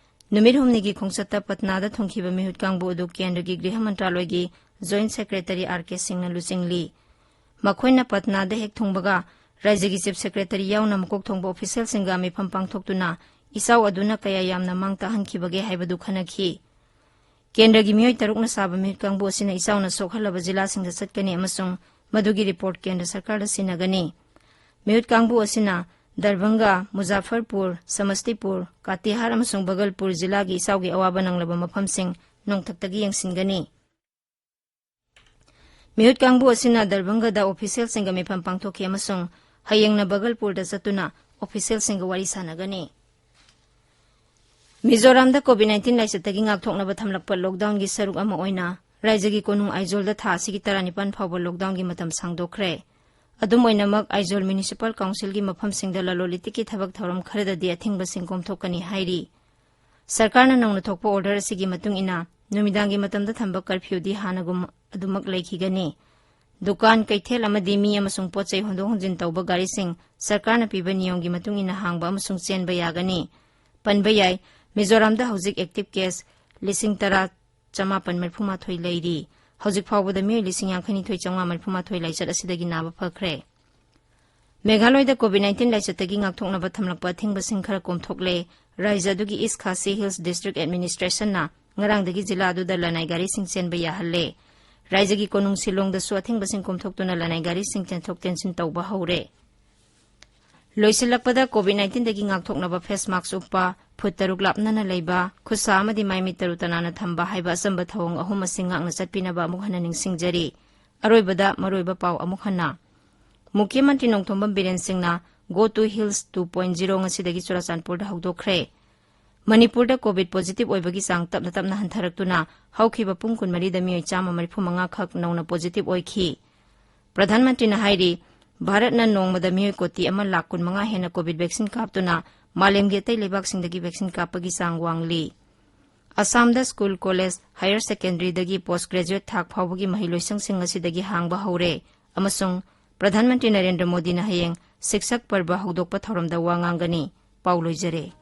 ꯅꯨꯃꯤꯠ ꯍꯨꯝꯅꯤꯒꯤ ꯈꯣꯡꯆꯠꯇ ꯄꯠꯅꯥꯗ ꯊꯨꯡꯈꯤꯕ ꯃꯤꯍꯨꯠ ꯀꯥꯡꯕꯨ ꯑꯗꯨ ꯀꯦꯟꯗ꯭ꯔꯒꯤ ꯒ꯭ꯔꯤꯍ ꯃꯟꯇ꯭ꯔꯥꯂꯣꯏꯒꯤ Joint Secretary ꯑꯥꯔ ꯀꯦ ꯁꯤꯡꯅ ꯂꯨꯆꯤꯡꯂꯤ꯫ ꯃꯈꯣꯏꯅ ꯄꯠꯅꯥꯗ ꯍꯦꯛ ꯊꯨꯡꯕꯒ ꯔꯥꯖ꯭ꯌꯒꯤ Chief Secretary ꯌꯥꯎꯅ ꯃꯀꯣꯛ ꯊꯣꯡꯕ official ꯁꯤꯡꯒ ꯃꯤꯐꯝ ꯄꯥꯡꯊꯣꯛꯇꯨꯅ ꯏꯆꯥꯎ ꯑꯗꯨꯅ ꯀꯌꯥ ꯌꯥꯝꯅ ꯃꯥꯡ ꯇꯥꯛꯍꯟꯈꯤꯕꯒꯦ ꯍꯥꯏꯕꯗꯨ ꯈꯟꯅꯈꯤ꯫ ꯀꯦꯟꯗ꯭ꯔꯒꯤ ꯃꯤꯑꯣꯏ ꯇꯔꯨꯛꯅ ꯁꯥꯕ ꯃꯤꯍꯨꯠ ꯀꯥꯡꯕꯨ ꯑꯁꯤꯅ ꯏꯆꯥꯎꯅ ꯁꯣꯛꯍꯜꯂꯕ ꯖꯤꯂꯥꯁꯤꯡꯗ ꯆꯠꯀꯅꯤ ꯑꯃꯁꯨꯡ ꯃꯗꯨꯒꯤ ꯔꯤꯄꯣꯔꯠ ꯀꯦꯟꯗ꯭ꯔ ꯁꯔꯀꯥꯔꯗ ꯁꯤꯟꯅꯒꯅꯤ꯫ ꯃꯤꯍꯨꯠ ꯀꯥꯡꯕꯨ ꯑꯁꯤꯅ ꯗꯔꯚꯪꯒꯥ, ꯃꯨꯖꯥꯐꯔꯄꯨꯔ, ꯁꯃꯁꯇꯤꯄꯨꯔ, ꯀꯥꯇꯤꯍꯥꯔ ꯑꯃꯁꯨꯡ ꯕꯒꯜꯄꯨꯔ ꯖꯤꯂꯥꯒꯤ ꯏꯆꯥꯎꯒꯤ ꯑꯋꯥꯕ ꯅꯪꯂꯕ ꯃꯐꯝꯁꯤꯡ ꯅꯣꯡꯊꯛꯇꯒꯤ ꯌꯦꯡꯁꯤꯟꯒꯅꯤ꯫ ꯃꯤꯍꯨꯠ ꯀꯥꯡꯕꯨ ꯑꯁꯤꯅ ꯗꯔꯚꯪꯒꯗ ꯑꯣꯐꯤꯁꯤꯌꯦꯜꯁꯤꯡꯒ ꯃꯤꯐꯝ ꯄꯥꯡꯊꯣꯛꯈꯤ ꯑꯃꯁꯨꯡ ꯍꯌꯦꯡꯅ ꯕꯒꯜꯄꯨꯔꯗ ꯆꯠꯇꯨꯅ ꯑꯣꯐꯤꯁꯤꯌꯦꯜꯁꯤꯡꯒ ꯋꯥꯔꯤ ꯁꯥꯟꯅꯒꯅꯤ꯫ ꯃꯤꯖꯣꯔꯥꯝꯗ ꯀꯣꯚꯤꯗ ꯅꯥꯏꯟꯇꯤꯟ ꯂꯥꯏꯆꯠꯇꯒꯤ ꯉꯥꯛꯊꯣꯛꯅꯕ ꯊꯝꯂꯛꯄ ꯂꯣꯛꯗꯥꯎꯟꯒꯤ ꯁꯔꯨꯛ ꯑꯃ ꯑꯣꯏꯅ ꯔꯥꯏꯖ꯭ꯌꯒꯤ ꯀꯣꯅꯨꯡ ꯑꯥꯏꯖꯣꯜꯗ ꯊꯥ ꯑꯁꯤꯒꯤ ꯇꯔꯥꯅꯤꯄꯥꯟ ꯐꯥꯎꯕ ꯂꯣꯛꯗꯥꯎꯟꯒꯤ ꯃꯇꯝ ꯁꯥꯡꯗꯣꯛꯈ꯭ꯔꯦ꯫ ꯑꯗꯨꯝ ꯑꯣꯏꯅꯃꯛ, ꯑꯥꯏꯖꯣꯜ ꯃ꯭ꯌꯨꯅꯤꯁꯤꯄꯥꯜ ꯀꯥꯎꯟꯁꯤꯜꯒꯤ ꯃꯐꯝꯁꯤꯡꯗ ꯂꯂꯣꯟ ꯏꯇꯤꯛꯀꯤ ꯊꯕꯛ ꯊꯧꯔꯝ ꯈꯔꯗꯗꯤ ꯑꯊꯤꯡꯕꯁꯤꯡ ꯀꯣꯝꯊꯣꯛꯀꯅꯤ ꯍꯥꯏꯔꯤ꯫ ꯁꯔꯀꯥꯔꯅ ꯅꯧꯅ ꯊꯣꯛꯄ ꯑꯣꯔꯗꯔ ꯑꯁꯤꯒꯤ ꯃꯇꯨꯡ ꯏꯟꯅ ꯅꯨꯃꯤꯗꯥꯡꯒꯤ ꯃꯇꯝꯗ ꯊꯝꯕ ꯀꯔꯐ꯭ꯌꯨꯗꯤ ꯍꯥꯟꯅꯒꯨꯝ ꯑꯗꯨꯃꯛ ꯂꯩꯈꯤꯒꯅꯤ꯫ ꯗꯨꯀꯥꯟ, ꯀꯩꯊꯦꯜ ꯑꯃꯗꯤ ꯃꯤ ꯑꯃꯁꯨꯡ ꯄꯣꯠ ꯆꯩ ꯍꯣꯟꯗꯣꯛ ꯍꯣꯟꯖꯤꯟ ꯇꯧꯕ ꯒꯥꯔꯤꯁꯤꯡ ꯁꯔꯀꯥꯔꯅ ꯄꯤꯕ ꯅꯤꯌꯣꯝꯒꯤ ꯃꯇꯨꯡ ꯏꯟꯅ ꯍꯥꯡꯕ ꯑꯃꯁꯨꯡ ꯆꯦꯟꯕ ꯌꯥꯒꯅꯤ꯫ ꯄꯟꯕ ꯌꯥꯏ, ꯃꯤꯖꯣꯔꯥꯝꯗ ꯍꯧꯖꯤꯛ ꯑꯦꯛꯇꯤꯚ ꯀꯦꯁ ꯂꯤꯁꯤꯡ ꯇꯔꯥ ꯆꯃꯥꯄꯟ ꯃꯔꯤꯐꯨ ꯃꯥꯊꯣꯏ ꯂꯩꯔꯤ꯫ ꯍꯧꯖꯤꯛ ꯐꯥꯎꯕꯗ ꯃꯤꯑꯣꯏ ꯂꯤꯁꯤꯡ ꯌꯥꯡꯈꯩ ꯅꯤꯊꯣꯏ ꯆꯥꯝꯃꯉꯥ ꯃꯔꯤꯐꯨ ꯃꯥꯊꯣꯏ ꯂꯥꯏꯆꯠ ꯑꯁꯤꯗꯒꯤ ꯅꯥꯕ ꯐꯈ꯭ꯔꯦ꯫ ꯃꯦꯘꯥꯂꯣꯏꯗ ꯀꯣꯚꯤꯗ ꯅꯥꯏꯟꯇꯤꯟ ꯂꯥꯏꯆꯠꯇꯒꯤ ꯉꯥꯛꯊꯣꯛꯅꯕ ꯊꯝꯂꯛꯄ ꯑꯊꯤꯡꯕꯁꯤꯡ ꯈꯔ ꯀꯣꯝꯊꯣꯛꯂꯦ꯫ ꯔꯥꯏꯖ꯭ꯌ ꯑꯗꯨꯒꯤ ꯏꯁ ꯈꯥꯁꯤ ꯍꯤꯜꯁ ꯗꯤꯁꯇ꯭ꯔꯤꯛ ꯑꯦꯗꯃꯤꯅꯤꯁꯇ꯭ꯔꯦꯁꯟꯅ ꯉꯔꯥꯡꯗꯒꯤ ꯖꯤꯂꯥ ꯑꯗꯨꯗ ꯂꯅꯥꯏ ꯒꯥꯔꯤꯁꯤꯡ ꯆꯦꯟꯕ ꯌꯥꯍꯜꯂꯦ꯫ ꯔꯥꯏꯖ꯭ꯌꯒꯤ ꯀꯣꯅꯨꯡ ꯁꯤꯂꯣꯡꯗꯁꯨ ꯑꯊꯤꯡꯕꯁꯤꯡ ꯀꯣꯝꯊꯣꯛꯇꯨꯅ ꯂꯅꯥꯏ ꯒꯥꯔꯤꯁꯤꯡ ꯆꯦꯟꯊꯣꯛ ꯆꯦꯟꯁꯤꯟ ꯇꯧꯕ ꯍꯧꯔꯦ꯫ ꯂꯣꯏꯁꯤꯜꯂꯛꯄꯗ, ꯀꯣꯚꯤꯗ ꯅꯥꯏꯟꯇꯤꯟꯗꯒꯤ ꯉꯥꯛꯊꯣꯛꯅꯕ ꯐꯦꯁ ꯃꯥꯛꯁ ꯎꯞꯄ, ꯐꯨꯠ ꯇꯔꯨꯛ ꯂꯥꯞꯅꯅ ꯂꯩꯕ, ꯈꯨꯠꯁꯥ ꯑꯃꯗꯤ ꯃꯥꯏ ꯃꯤꯠ ꯇꯔꯨ ꯇꯅꯥꯟꯅ ꯊꯝꯕ ꯍꯥꯏꯕ ꯑꯆꯝꯕ ꯊꯧꯑꯣꯡ ꯑꯍꯨꯝ ꯑꯁꯤ ꯉꯥꯛꯅ ꯆꯠꯄꯤꯅꯕ ꯑꯃꯨꯛ ꯍꯟꯅ ꯅꯤꯡꯁꯤꯡꯖꯔꯤ꯫ ꯑꯔꯣꯏꯕꯗ ꯃꯔꯨꯑꯣꯏꯕ ꯄꯥꯎ ꯑꯃꯨꯛ ꯍꯟꯅ꯫ ꯃꯨꯈ꯭ꯌ ꯃꯟꯇ꯭ꯔꯤ ꯅꯣꯡꯊꯣꯝꯕꯝ ꯕꯤꯔꯦꯟ ꯁꯤꯡꯅ "Go to Hills two point zero" ꯉꯁꯤꯗꯒꯤ ꯆꯨꯔꯥꯆꯥꯟꯄꯨꯔꯗ ꯍꯧꯗꯣꯛꯈ꯭ꯔꯦ꯫ ꯃꯅꯤꯄꯨꯔꯗ ꯀꯣꯚꯤꯗ ꯄꯣꯖꯤꯇꯤꯚ ꯑꯣꯏꯕꯒꯤ ꯆꯥꯡ ꯇꯞꯅ ꯇꯞꯅ ꯍꯟꯊꯔꯛꯇꯨꯅ ꯍꯧꯈꯤꯕ ꯄꯨꯡ ꯀꯨꯟꯃꯔꯤꯗ ꯃꯤꯑꯣꯏ ꯆꯥꯝꯃ ꯃꯔꯤꯐꯨ ꯃꯉꯥ ꯈꯛ ꯅꯧꯅ ꯄꯣꯖꯤꯇꯤꯚ ꯑꯣꯏꯈꯤ꯫ ꯄ꯭ꯔꯙꯥꯟ ꯃꯟꯇ꯭ꯔꯤꯅ ꯍꯥꯏꯔꯤ, ꯚꯥꯔꯠꯅ ꯅꯣꯡꯃꯗ ꯃꯤꯑꯣꯏ ꯀꯣꯇꯤ ꯑꯃ ꯂꯥꯈ ꯀꯨꯟꯃꯉꯥ ꯍꯦꯟꯅ ꯀꯣꯚꯤꯗ ꯚꯦꯛꯁꯤꯟ ꯀꯥꯞꯇꯨꯅ ꯃꯥꯂꯦꯝꯒꯤ ꯑꯇꯩ ꯂꯩꯕꯥꯛꯁꯤꯡꯗꯒꯤ ꯚꯦꯛꯁꯤꯟ ꯀꯥꯞꯄꯒꯤ ꯆꯥꯡ ꯋꯥꯡꯂꯤ꯫ ꯑꯁꯥꯝꯗ ꯁ꯭ꯀꯨꯜ, ꯀꯣꯂꯦꯖ, ꯍꯥꯌꯔ ꯁꯦꯀꯦꯟꯗꯔꯤꯗꯒꯤ ꯄꯣꯁ ꯒ꯭ꯔꯦꯖꯨꯑꯦꯠ ꯊꯥꯛ ꯐꯥꯎꯕꯒꯤ ꯃꯍꯩꯂꯣꯏꯁꯪꯁꯤꯡ ꯉꯁꯤꯗꯒꯤ ꯍꯥꯡꯕ ꯍꯧꯔꯦ ꯑꯃꯁꯨꯡ ꯄ꯭ꯔꯙꯥꯟ ꯃꯟꯇ꯭ꯔꯤ ꯅꯔꯦꯟꯗ꯭ꯔ ꯃꯣꯗꯤꯅ ꯍꯌꯦꯡ ꯁꯤꯛꯁꯛ ꯄꯔꯕ ꯍꯧꯗꯣꯛꯄ ꯊꯧꯔꯝꯗ ꯋꯥ ꯉꯥꯡꯒꯅꯤ꯫ ꯄꯥꯎ ꯂꯣꯏꯖꯔꯦ꯫